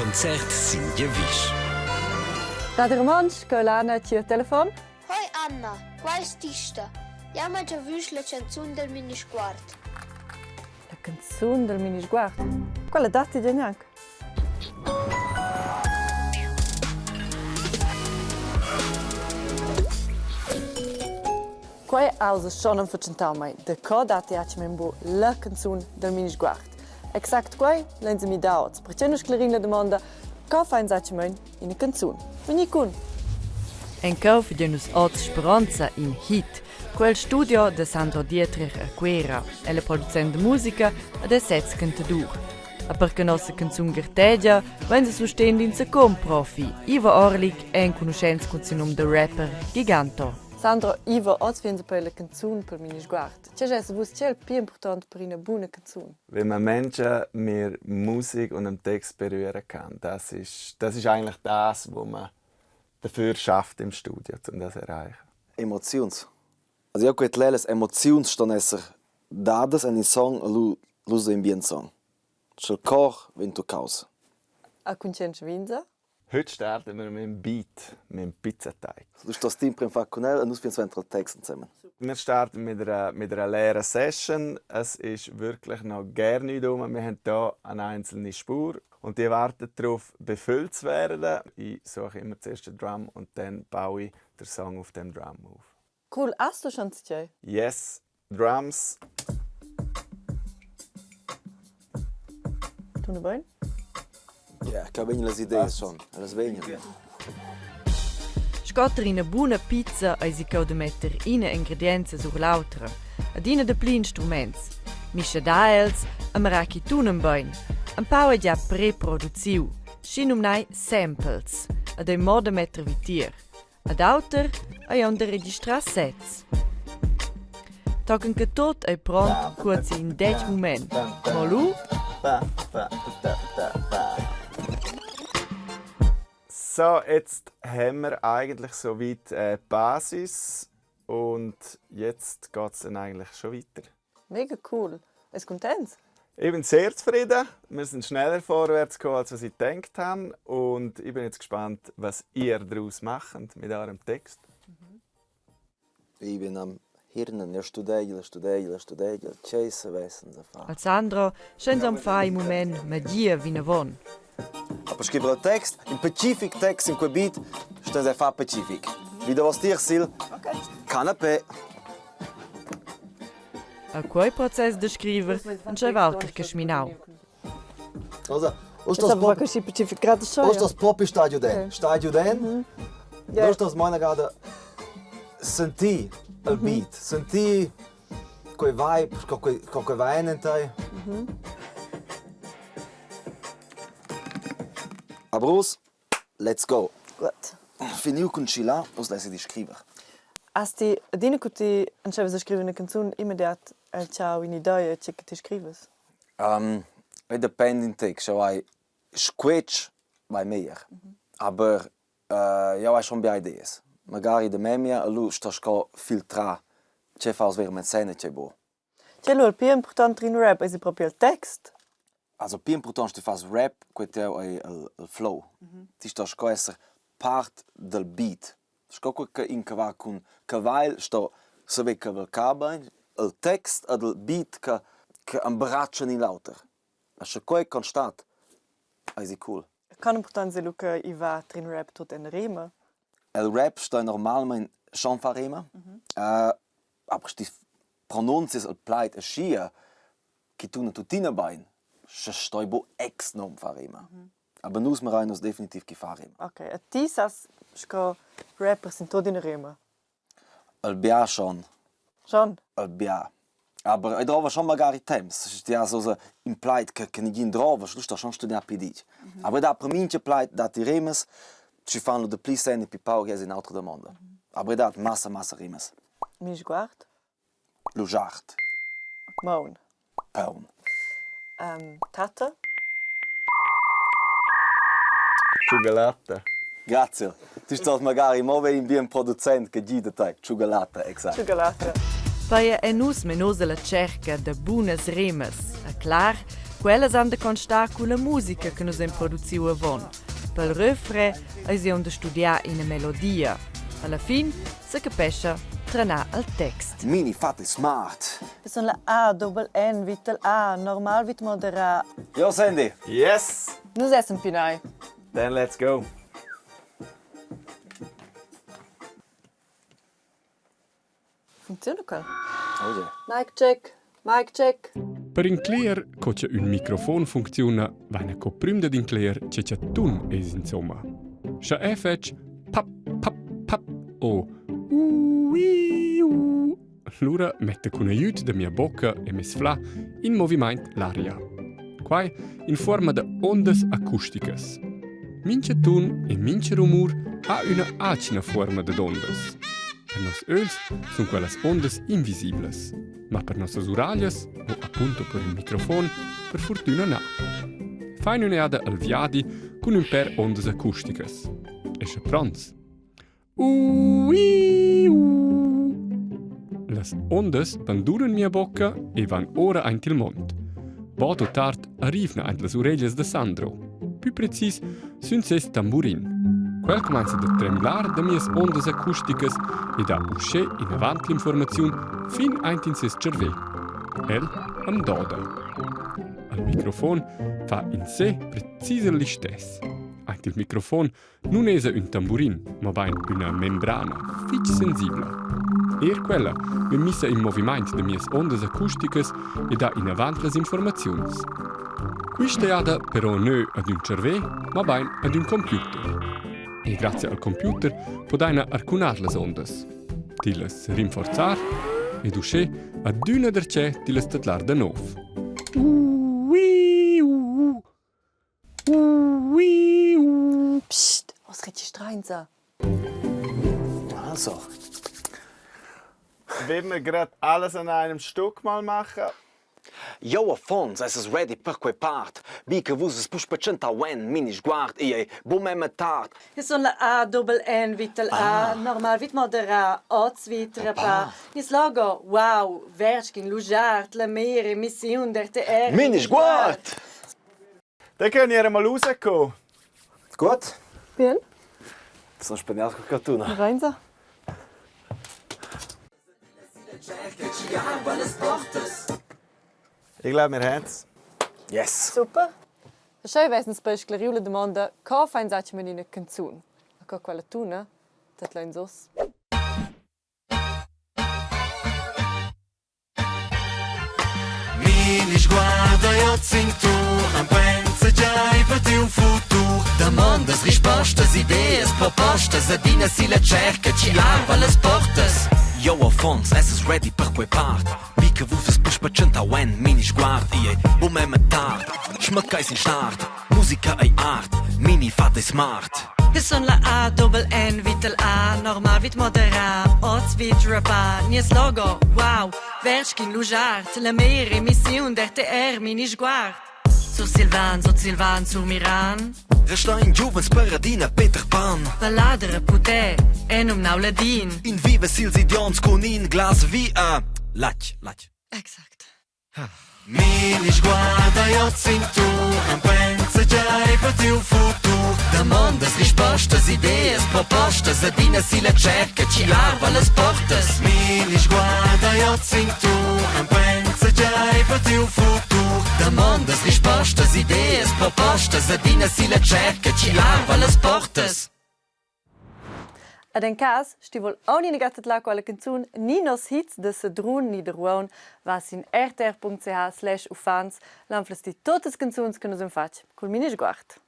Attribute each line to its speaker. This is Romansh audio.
Speaker 1: concert sin giavisch.
Speaker 2: Radio Romontsch, co l'Anna tier telefon?
Speaker 3: Hoi Anna, quai es tista. Jau m'ha già vus la chanzun del Minisguard.
Speaker 2: La canzun del Minisguard? Quella datti già gnanc. Quei ausa schon enfatschentau mei. Daco datti atgnamein buc la canzun dal Minisguard? Exact quei lein se midar oz. Perche nus sclerin la damonda co fa enzatgemain ina canzun? Vegni cun!
Speaker 4: En cheu fagein nus oz speronza in hit. Quel studio da Sandro Dietrich a Cuera. El è producent da musica ed è sez cantadur. E per che nossa canzun gartegia, vein se sustegn d'in secund profi, Ivo Orlik è enconuschents cun siu num da rapper Giganto.
Speaker 2: Sandro, Ivo, oz vegn per la canzun per Minisguard. Tge es vus tgei il pli important per ina buna canzun?
Speaker 5: Wenn man Menschen mit Musik und dem Text berühren kann, das ist, das ist eigentlich das, was man dafür schafft im Studio, um das zu erreichen.
Speaker 6: Emoziuns. Also eu quet las emoziuns ston esser dadas en il song e lu lu in bien song. Sch'el cor vegn tuccaus.
Speaker 2: A cuntschientscha vinza?
Speaker 5: Heute starten wir mit dem Beat, mit dem Pizzateig.
Speaker 6: Du stehst immer far con el e nus suenter il text insieme.
Speaker 5: Wir starten mit einer, mit einer leeren Session. Es ist wirklich noch gar nichts rum. Wir haben hier eine einzelne Spur und die warten darauf, befüllt zu werden. Ich suche immer zuerst den Drum und dann baue ich den Song auf dem Drum auf.
Speaker 2: Cool, hast du schon tgei?
Speaker 5: Yes, Drums.
Speaker 2: Tuna bein?
Speaker 6: Ja, ich glaube, las ideas schon. Las vegnan.
Speaker 4: Scotter ina buna pizza eisi cheu da metter ina ingredienza sur l'autra, adina dapli instruments. Mischadar els e mirar ch'i tunan bein. Empau ei gia preproduciu, schinumnai samples, ed ei mo da metter vitier. Ad auter ei aunc da registrar sez. Tochen che tot ei pront cuozi in detg mument. Mo lu?
Speaker 5: So, jetzt haben wir eigentlich soweit äh, die Basis und jetzt geht es dann eigentlich schon weiter.
Speaker 2: Mega cool. Es cuntents?
Speaker 5: Ich bin sehr zufrieden. Wir sind schneller vorwärts gekommen, als ich gedacht habe. Und ich bin jetzt gespannt, was ihr daraus macht mit eurem Text.
Speaker 6: Ich bin am Hirnen, io studeio, studeio, studeio, tgei savessen da far.
Speaker 4: Al Sandro sch'ins am fa in mument magia vinavon.
Speaker 6: Aber scriver il text, in pacific text in quei beat, sten sei far pacific. Wie da was dir sil canapé.
Speaker 4: A quei process da scriver entscheiva auter che sminau.
Speaker 6: Also, Ost das propi stadio den. Stadio den. Du das meiner gerade senti il beat, senti quei vibe, co quei co quei va en tai. Aber us, let's go.
Speaker 2: Gut.
Speaker 6: Finiu cun chillar, uss less ich scriver.
Speaker 2: Hast ti adina cu ti entscheivas a scriver una canzun immediat el tgau in'idea tge che ti scrivas?
Speaker 6: Um, ei depend in tec, sch'jeu hai squetsch vai meglier. Aber uh, jau hai schon bia ideas. Magari da memia, e lu sto sco filtrar tgei fa uss veramein senn e tgei buc.
Speaker 2: Tgei è lu il pli impurtont in rap? Eisi propi il text?
Speaker 6: Also pli impurtont sche ti fas rap, quei teu ei il, il flow. Ti stos sco esser part dal beat. Sco quei che in che va cun cavagl sto saver cavalcar bein, il text ed il beat che che embratschan in l'auter. E sche quei constat, eisi cool.
Speaker 2: Con impurtant è lu che i va trin rap tut en rema?
Speaker 6: El rap sto normalmein schon far rema, aber sch'ti pronunzias il plaid aschia che tuna tuttina bein, sche stoi buc exnum far rema. Aber nus mirein nus definitiv che far rema.
Speaker 2: Ok, e ti sas sco rapper sin tut ina rema?
Speaker 6: El bia schon.
Speaker 2: Schon?
Speaker 6: El bia. Aber ei drova schon magari temps. Sche ti has ussa in plaid che, che negin drova, sche lu sto schon studiar pli ditg. Aber da per mintga plaid datti remas, schi fan lu dapli senn e pli pauc es in'autra damonda. Aber ei dat massa, massa remas.
Speaker 2: Mi sguard?
Speaker 6: Lu jart.
Speaker 2: Maun.
Speaker 6: Paun.
Speaker 2: Tatta?
Speaker 5: Tschugalatta.
Speaker 6: Grazie. Ti stos magari mo ver in bien producent che gida tai. Tschugalatta, exact.
Speaker 2: Tschugalatta.
Speaker 4: Peia è nus menos alla tscherca da bunas remas. A clar, Quellas han da constar culla musica che nus hain produciu avon. Pel refrain eisi aunc da studiar ina melodia. Alla fin secapescha trenar al text.
Speaker 6: Mini fat è smart.
Speaker 2: Sono la A, doppel N, Vital A, normal vit moderà.
Speaker 6: Jo Sandy.
Speaker 5: Yes!
Speaker 2: Nus essen pinai.
Speaker 5: Then let's go.
Speaker 2: Funziona quel?
Speaker 6: Oh yeah.
Speaker 2: Mic check, mic check.
Speaker 7: Per incler co cha ün microfon funcziuna, vaina co prüm dad incler che cha tun es insomma. Scha eu fetsch pap pap pap o uiu, lura metta cun aiüt da mia bocca e meis flà in movimaint l'aria. Quai in fuorma da ondas acusticas. Mincha tun e mincha rumur ha üna atgna fuorma dad ondas. Per nos ögls sun quellas ondas invisiblas, ma per nossas uraglias o appunto per ün microfon per furtüna na. Fain ün'eada al viadi cun ün pêr ondas acusticas. Escha pronts? Uiu! Las ondas bandunan mia bocca e van ora aint il mond. Bod o tard arrivna aint las ureglias da Sandro. Pü precis sün ses tamburin. Quel cumainza da tremblar da mias ondas acusticas e dà uschè inavant l'infuormaziun fin aint in ses tscharvè. El am doda. Al microfon fa insè precis il listess. Aint il microfon Nun esa ün tamburin, mabain üna membrana fich sensibla. Eir quella vegn missa in movimaint da mias ondas acusticas e dà inavant las infuormaziuns. Quista jada però nö ad ün tscharvè, mabain ad ün computer. E grazia al computer podaina arcunar las ondas, tillas rinforzar ed uschè adüna darcheu tillas tadlar da nouv. Uiu!
Speaker 2: Psst, oz registrainsa.
Speaker 6: Also.
Speaker 5: Wollen wir gerade alles an einem Stück mal machen?
Speaker 6: Jou affons essas ready per quei part. Bi che vus vus puspei tschentau en, mini sguard, igl ei buc memia tard.
Speaker 2: Hier sun la A, doppel N, Vital A, normal vit moderà, oz vit rapà. Nies logo, wow, Verschkin, Lujart, la Mere, Missiun d'RTR.
Speaker 6: Mini sguard!
Speaker 5: Da können wir mal rauskommen.
Speaker 6: Gut.
Speaker 2: Bien.
Speaker 6: Sono spagnato col cartone.
Speaker 2: Rein so.
Speaker 5: Ich glaube, wir haben es.
Speaker 6: Yes.
Speaker 2: Super. Scheu vessens poi sclariu la domanda co fein zatgi ina canzun. A co quella tuna, dat lein sos.
Speaker 1: Mini sguarda io cintur am pensa giai per tiu futur Damondas, rispostas, ideas, propostas Adina silla cerca ci arva las portas
Speaker 6: Yo affons, esses ready per quei part Bi che vus vus puspei tschentau en mini sguard Igl ei buc memia tard Schmaccheis in start Musica ei art Mini fat ei smart
Speaker 4: Hier sun la A, doppel N, Vital A, normal vit moderà, oz vit rapà, nies logo, wow, Verschkin Lujart, la meglra emissiun d'RTR, mini sguard. Sur Silvan, Sut Silvan, sur Miran.
Speaker 6: Resta in giuvens per adina Peter Pan.
Speaker 4: Vallader, Putè, è numnau Ladin.
Speaker 6: In viva sils idioms cun in glas via. Latg, latg.
Speaker 4: Exact.
Speaker 1: Mini sguarda io cintur, pensa giai per tiu futur.
Speaker 6: Damondas, rispostas, ideas, propostas, adina silla cerca ci arva las portas.
Speaker 1: Mini sguarda io cintur, pensa giai per tiu futur.
Speaker 6: Damondas, rispostas, ideas, propostas, adina silla cerca ci arva las portas.
Speaker 2: Ed en cas sch'ti vul aunc ina gada tadlar quella canzun ni nos hits da Sedrun ni da Rueun, va sin rtr.ch/uffants, là anflas ti tuttas canzuns che nus han fatg cul Minisguard.